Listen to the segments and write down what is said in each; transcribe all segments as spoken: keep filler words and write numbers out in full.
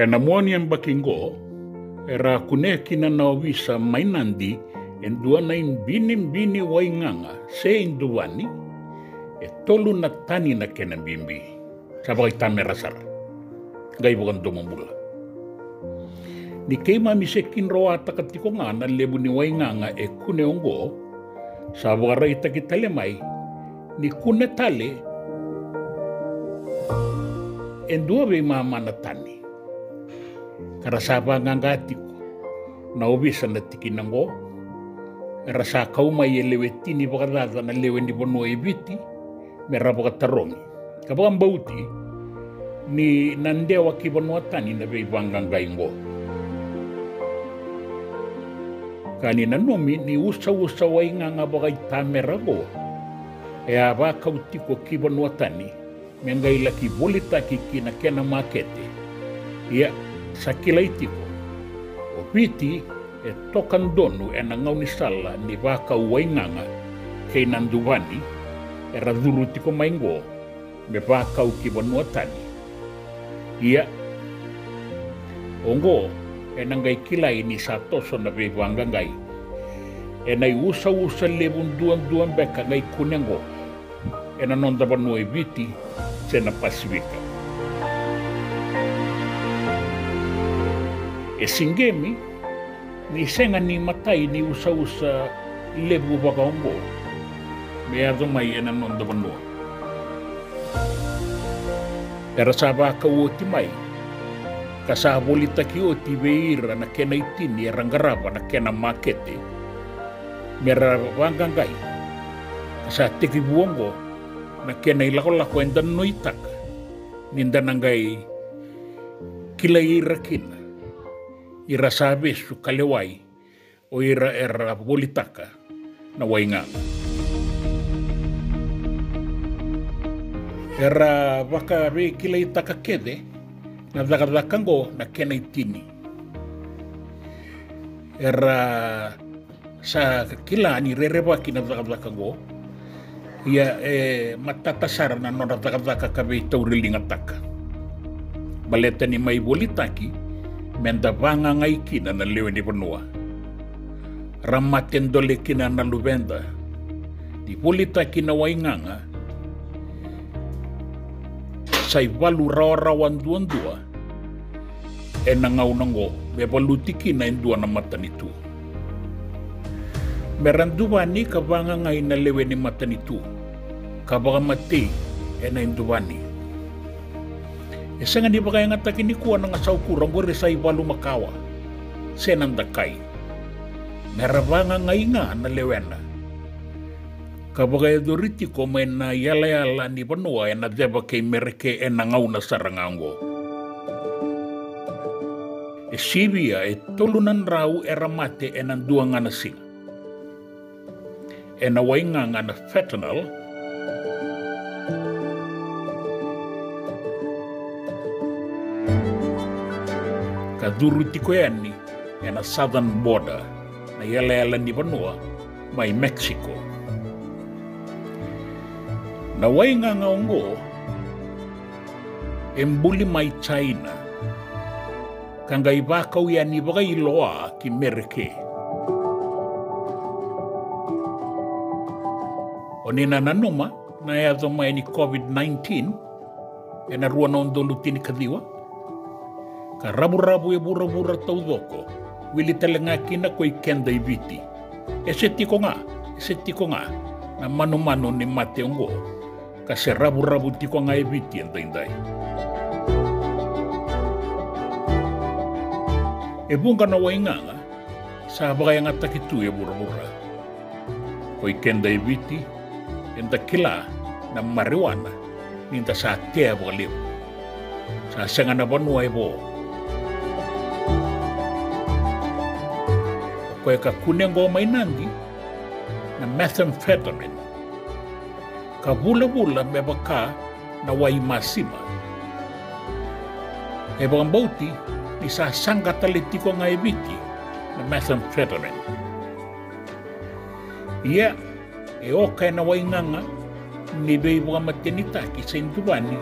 Ena mua ni yabaki qo, era kunea kina na ovisa mai Nadi e dua na ibinibini waigaga se iduvani, e tolu na tani na kena bibi. Sa vakaitamera sara. Qai vakadomobula. Ni keimami se kidroataka tiko ga na levu ni waigaga e kune oqo, sa vakaraitaki tale mai ni kune tale e dua veimama na tani. Ka ra sa vaqaqa tiko na ovisa na tikina oqo. Era sa kau mai e lewe tini vakacaca na lewe ni vanua e Viti me ra vakatarogi, ka vakabauti ni na dewa ki vanua tani na veivaqaqai oqo. Ka ni nanumi ni usausa waigaga vakaitamera oqo e a vakau tiko ki vanua tani me qai laki volitaki ki na kena makete. Ia, sa kilai tiko o Viti e toka donu ena gaunisala ni vakau waigaga kei na duvani era curu tiko mai qo me vakau ki vanua tani. Ia, oqo ena qai kilai ni sa toso na veivaqaqai ena iusausa levu duadua beka qai kune oqo ena noda vanua e Viti se na Pasifika. E siqemi ni sega ni matai ni usausa levu vakaoqo me yaco mai ena noda vanua. Era sa vakau oti mai ka sa volitaki oti vei ira na kena itini era qarava na kena makete me ra vaqaqai. Ka sa tekivu oqo na kena ilakolako eda nuitaka ni da na qai kilai ira kina, ira sa vesu ka lewai o ira era volitaka na waigaga. Era vakaveikilaitaka kece na cakacaka oqo na kena itini. Era sa kila ni rerevaki na cakacaka oqo. Ia, e matata sara na nodra cakacaka ka veitauriligataka. Baleta ni mai volitaki me da vaqaqai kina na lewe ni vanua. Ra mate dole kina na luveda. Ni volitaki na waigaga, sa ivalu rawarawa duadua ena gauna oqo me valuti kina e dua na matanitu. Me ra duvani ka vaqaqai na lewe ni matanitu ka vakamatei ena iduvani. E sega ni vakayagataki nikua na gasau kura oqori sa ivalu makawa se na dakai. Me ra vaqaqai ga na lewena ka vakayacori tiko mai na iyalayala ni vanua ena ceva kei Mereke ena gauna sara ga oqo. E sivia e tolu na drau era mate ena dua ga na siga ena waigaga na fentanyl, ka curu tiko yani ena southern border, na iyalayala ni vanua mai Mexico. Na waigaga oqo e buli mai China ka qai vakau yani vakailoa ki Mereke. O ni na nanuma na yaco mai ni COVID nineteen ena rua na udolu tinikaciwa, ka ravuravu e vuravura taucoko, wili tale ga kina ko i keda i Viti. E se tiko ga, e se tiko ga na manumanu ni mate oqo ka se ravuravu tiko ga e Viti edaidai. E vuqa na waigaga sa vakayagataki tu e vuravura. Ko i keda e Viti, eda kila na marijuana ni da sa tea vakalevu. Sa sega na vanua e vo. O koya ka kune oqo mai Nadi na methamphetamine, ka vulavula me vaka na wai masima. E vakabauti ni sa saqa tale tiko ga e Viti na methamphetamine. Ia, e oka ena waigaga ni veivakamatenitaki se iduvani.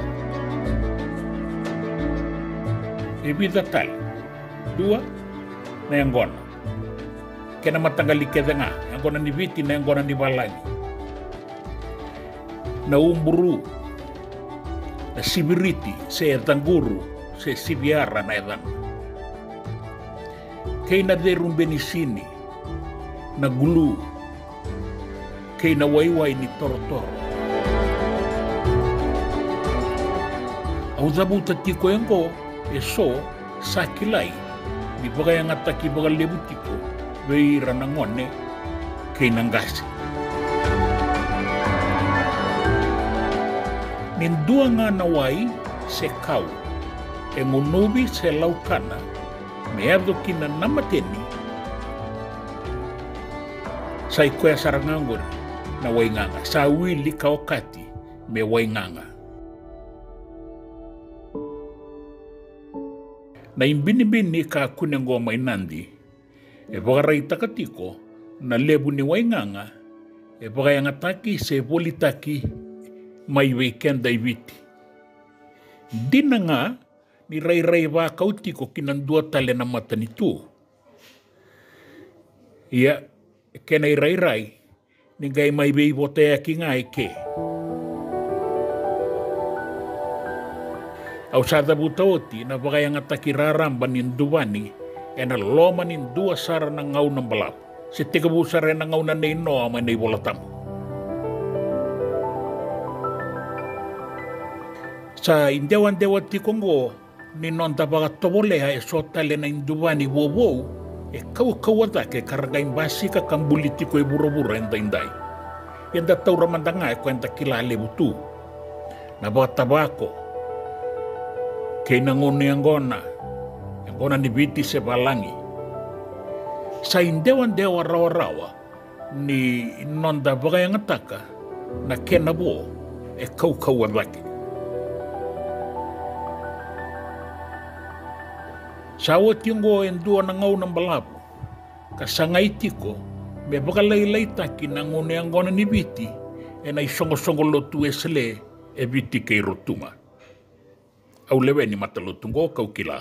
E vica tale. Dua, na yaqona. Kena mataqali kece ga, yaqona ni Viti, na yaqona ni valagi. Na uburu, na siviriti, se caquru, se siviara na yacana. Kei na cerubenisini, na gulu, kei na waiwai ni torotoro. Au cavuta tiko oqo eso sa kilai ni vakayagataki vakalevu tiko vei ira na gone kei na qase. Ni dua ga na wai se kau e gunuvi se laukana me yaco kina na mateni, sa i koya sara ga oqori na waigaga, sa wili ka okati me waigaga. Na ibinibini ka kune oqo mai Nadi e vakaraitaka tiko na levu ni waigaga e vakayagataki se volitaki mai vei keda i Viti. Dina ga ni rairai vakau tiko ki na dua tale na matanitu. Ia, e kena irairai ni qai mai veivotayaki ga eke. Au sa cavuta oti na vakayagataki raraba ni Duvani ena loma ni dua sara na gauna balavu, se tekivu sara ena gauna nei Noa mai na iVola Tabu. Sa idewadewa tiko oqo ni noda vakatovolea eso tale na iduvani vouvou e kaukauwa cake ka ra qai basika ka buli tiko e vuravura edaidai. Ia da taura mada ga e koya eda kila levu tu. Na vakatavako kei na gunu yaqona, yaqona ni Viti se valagi. Sa idewadewa rawarawa ni noda vakayagataka na kena vo e kaukauwa cake. Sa oti oqo e dua na gauna balavu ka sagai tiko me vakalailaitaki na gunu yaqona ni Viti ena isoqosoqo lotu Wesele e Viti kei Rotuma. Au lewe ni matalotu qo kau kila.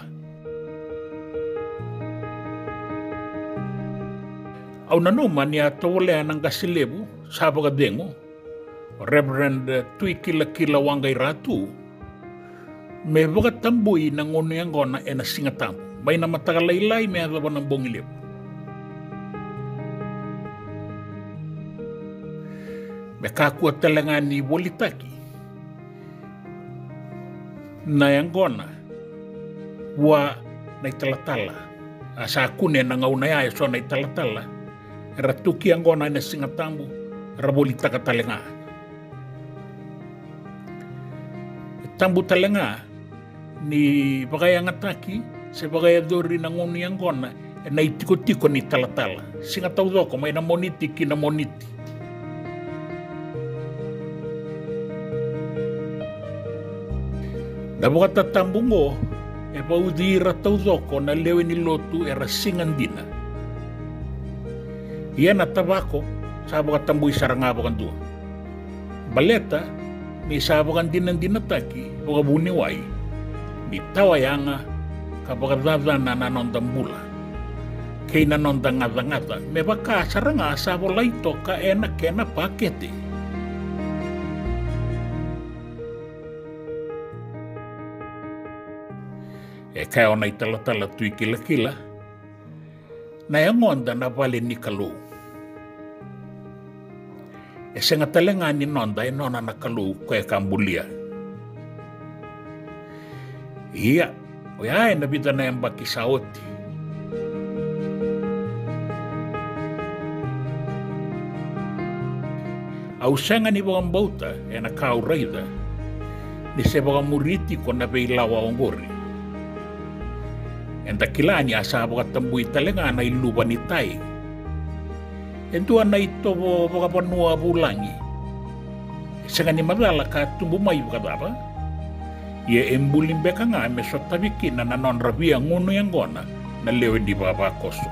Au nanuma ni a tovolea na qase levu sa vakacegu, o Reverend Tuikilakila Waqairatu, me vakatabui na gunu yaqona ena Siga Tabu mai na mataka lailai me yacova na bogi levu. Me kakua tale ga ni volitaki na yaqona vua na italatala. A sa kune na gauna ya eso na italatala era tuki yaqona ena Siga Tabu, era volitaka tale ga. E tabu tale ga ni vakayagataki se vakayacori na gunu yaqona ena itikotiko ni talatala. Siga taucoko mai na Moniti ki na Moniti. Na vakatatabu oqo e vauci ira taucoko na lewe ni lotu era siga dina. Ia na tavako sa vakatabui sara ga vakadua. Baleta ni sa vakadinadinataki vakavuniwai ni tawa yaga ka vakacacana na noda bula kei na noda gacagaca, me vaka sara ga sa volai toka ena kena pakete. E kaya o na italatala Tuikilakila, na yagoda na vale ni Kalou. E sega tale ga ni noda, e nona na Kalou koya ka bulia. Ia, oya ena vica na yabaki sa oti. Au sega ni vakabauta ena ka au raica ni se vakamuri tiko na veilawa oqori. Eda kila ni a sa vakatabui tale ga na iluva ni tai. E dua na itovo vakavanua vulagi. E sega ni macala ka tubu mai vakacava. Ia e buli beka ga me sotavi kina na nodra via gunu yaqona na lewe ni vavakoso.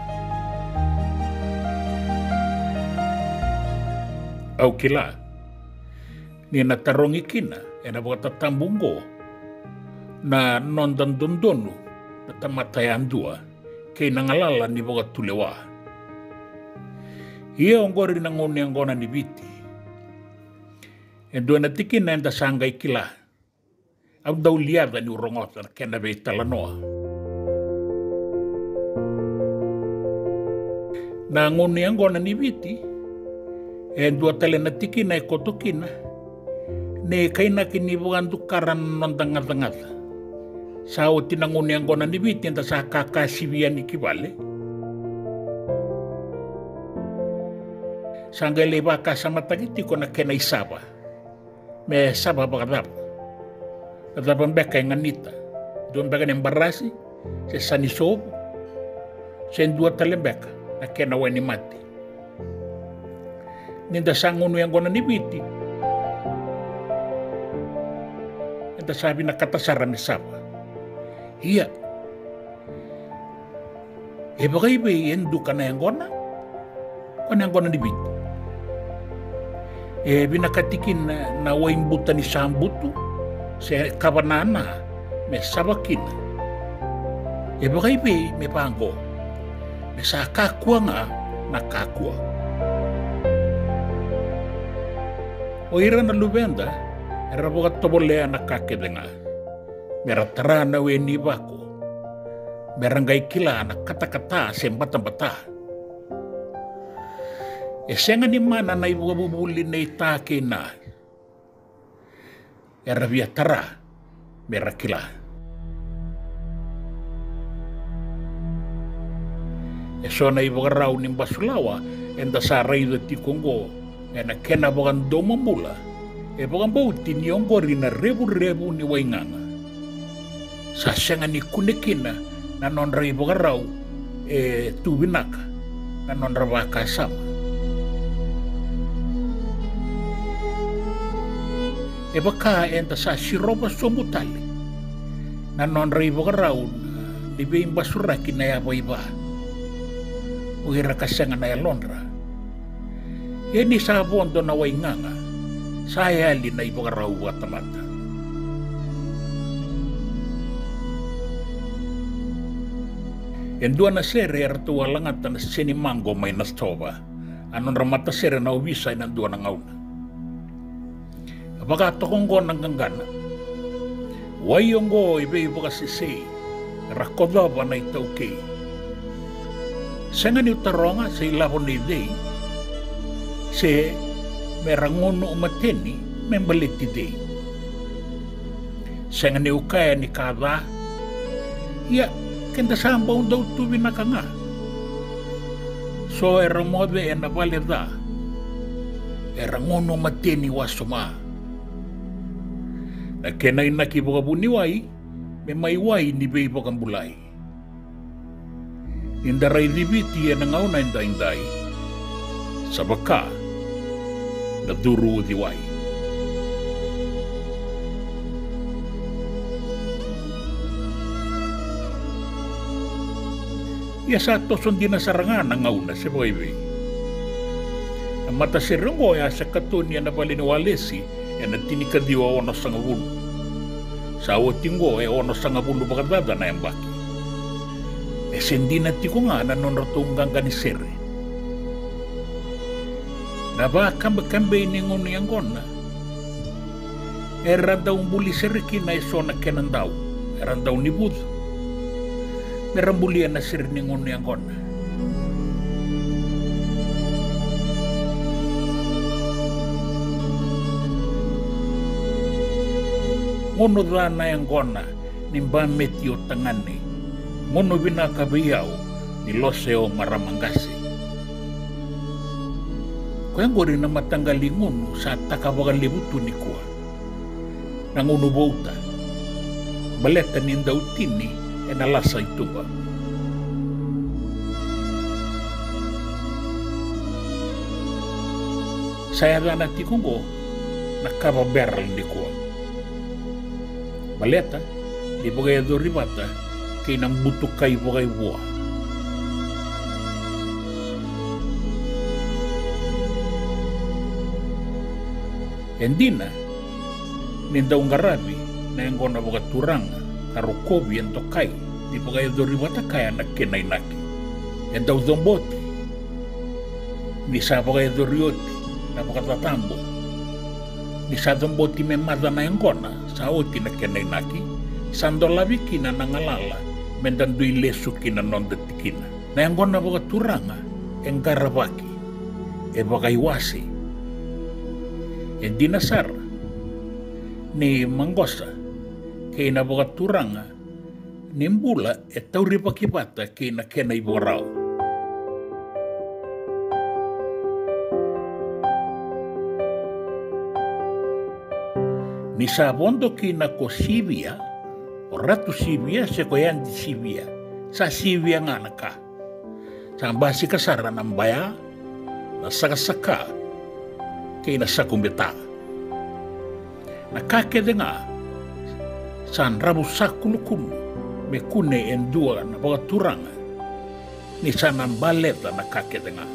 Au kila ni na tarogi kina ena vakatatabu oqo na noda dodonu tamata yadua kei na galala ni vakatulewa. Ia oqori na gauna yaqona ni Viti. E dua na tikina eda sa qai kila. Au dau liaca niu rogoca na kena veitalanoa. Na gauna yaqona ni Viti, e dua tale na tikina e koto kina na ikainaki ni vakadukara na noda gacagaca. Sa oti na gauna yaqona ni Viti eda sa kakasivi yani ki vale. Sa qai lai vakasamataki tiko na kena isava. Me sava vakacava? Na cava beka e ganita? Dua beka na barasi, se sani sovu, se dua tale beka na kena wainimate? Ni da sa gunu yaqona ni Viti, eda sa vinakata sara me sava. Ia, e vakaivei e duka na yaqona? Ko na yaqona ni Viti. E vinakati kina na waibuta ni sabutu se kavanana me sava kina. E vakaivei me vaqo, me sa kakua ga na kakua. O ira na luveda era vakatovolea na ka kece ga, me ra tara na we ni vako, me ra qai kila na katakata se batabata. E sega ni mana na ivakavuvuli nei ta kei na. Era via tara me ra kila. E so na ivakarau ni basulawa eda sa raica tiko oqo ena kena vakadomobula, e vakabauti ni oqori na revurevu ni waigaga. Sa sega ni kune kina na nodra ivakarau e tu vinaka na nodra vakasama. E vaka eda sa sirova sobu tale na nodra ivakarau ni veibasuraki na yavaiva. O ira ka sega na yalodra. Ia ni sa vodo na waigaga, sa yali na ivakarau vakatamata. E dua na sere eratou a lagata na Seni Maqo mai Nasova, a nodra matasere na ovisa ena dua na gauna. Vakatoka oqo na qaqana. Wai oqo e veivakasesei, ra kocova na itaukei. Sega niu taroga se ilavo nei cei, se me ra gunu mateni me baleti cei. Sega niu kaya ni ka ca. Ia, keda sa bau dau tu vinaka ga. So era moce ena vale ca, era gunu mateni wasoma. Na kena inaki vakavuniwai me mai wai ni veivakabulai. Ni da raici Viti ena gauna edaidai, sa vaka na curu uciwai. Ia sa toso dina sara ga na gauna se vakaivei. Na matasere oqo e a se katoni ena vale ni Walesi ena tinikaciwa onosagavulu. Sa oti oqo e onosagavulu vakacaca na yabaki. E se dina tiko ga na nodratou qaqa ni sere. Na vakabekabei ni gunu yaqona era dau buli sere kina e so na kena dau, era dau ni vucu. Me ra bulia na sere ni gunu yaqona. Gunu ca na yaqona ni bameti o tagane. Gunu vinaka vei au ni lose o marama qase. Koya oqori na mataqali gunu sa taka vakalevu tu nikua. Na gunu vouta. Baleta ni dau tini ena lasa i tuba. Sa yacana tiko oqo na kava barrel nikua. Baleta ni vakayacori vata kei na butukai vakaivua. E dina ni dau qaravi na yaqona vakaturaga ka rokovi e dokai. ni vakayacori vata kaya na kena inaki. E dau cobo oti ni sa vakayacori oti na vakacacabo. Ni sa cobo oti me maca na yaqona, sa oti na kena inaki, sa dolavi kina na galala me da dui lesu ki na noda tikina. Na yaqona vakaturaga e qaravaki, e vakaiwase. E dina sara ni maqosa kei na vakaturaga ni bula e taurivaki vata kei na kena ivakarau. Ni sa vodo kina ko Sivia, o Ratu Sivia se ko Yadi Sivia, sa sivia ga na ka. Sa basika sara na baya, na sakasaka kei na sakubeta. Na ka kece ga sa dravu sakulukulu me kune e dua na vakaturaga ni sa na baleta na ka kece ga.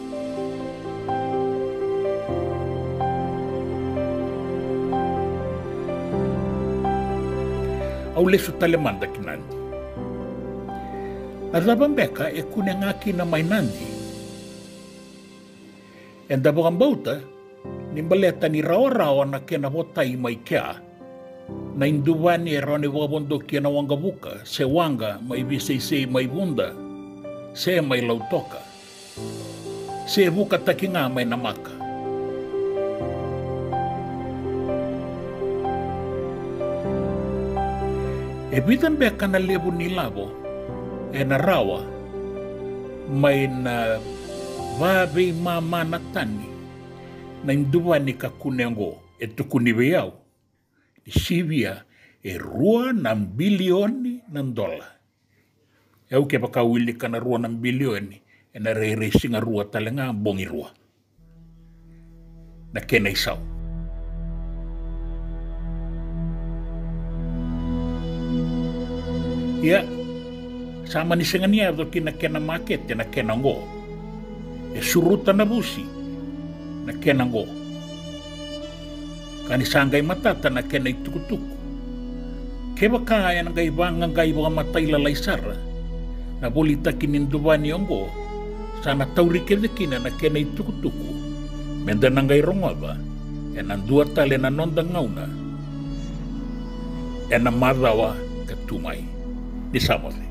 Au lesu tale mada ki Nadi. Na cava beka e kune ga kina mai Nadi? Eda vakabauta ni baleta ni rawarawa na kena votai mai kea, na iduvani e rawa ni vakavodoki ena waqavuka se waqa mai Viseisei mai Vuda se mai Lautoka, se vukataki ga mai Namaka. E vica beka na levu ni lavo ena rawa mai na vaveimama na tani na iduvani ka kune oqo? E tukuni vei au ni sivia e rua na bilioni na dola. E au kevaka wilika na rua na bilioni, ena rairai siga rua tale ga bogi rua na kena isau. Ia, sa mani sega ni yaco ki na kena makete na kena oqo. E suruta na vusi na kena oqo. Ka ni sa qai matata na kena itukutuku. Kevaka ena qai vaqaqai vakamatailalai sara na volitaki ni duvani oqo, sa na tauri kece kina na kena itukutuku, me da na qai rogoca ena dua tale na noda gauna ena macawa ka tu mai. Ni sa moce.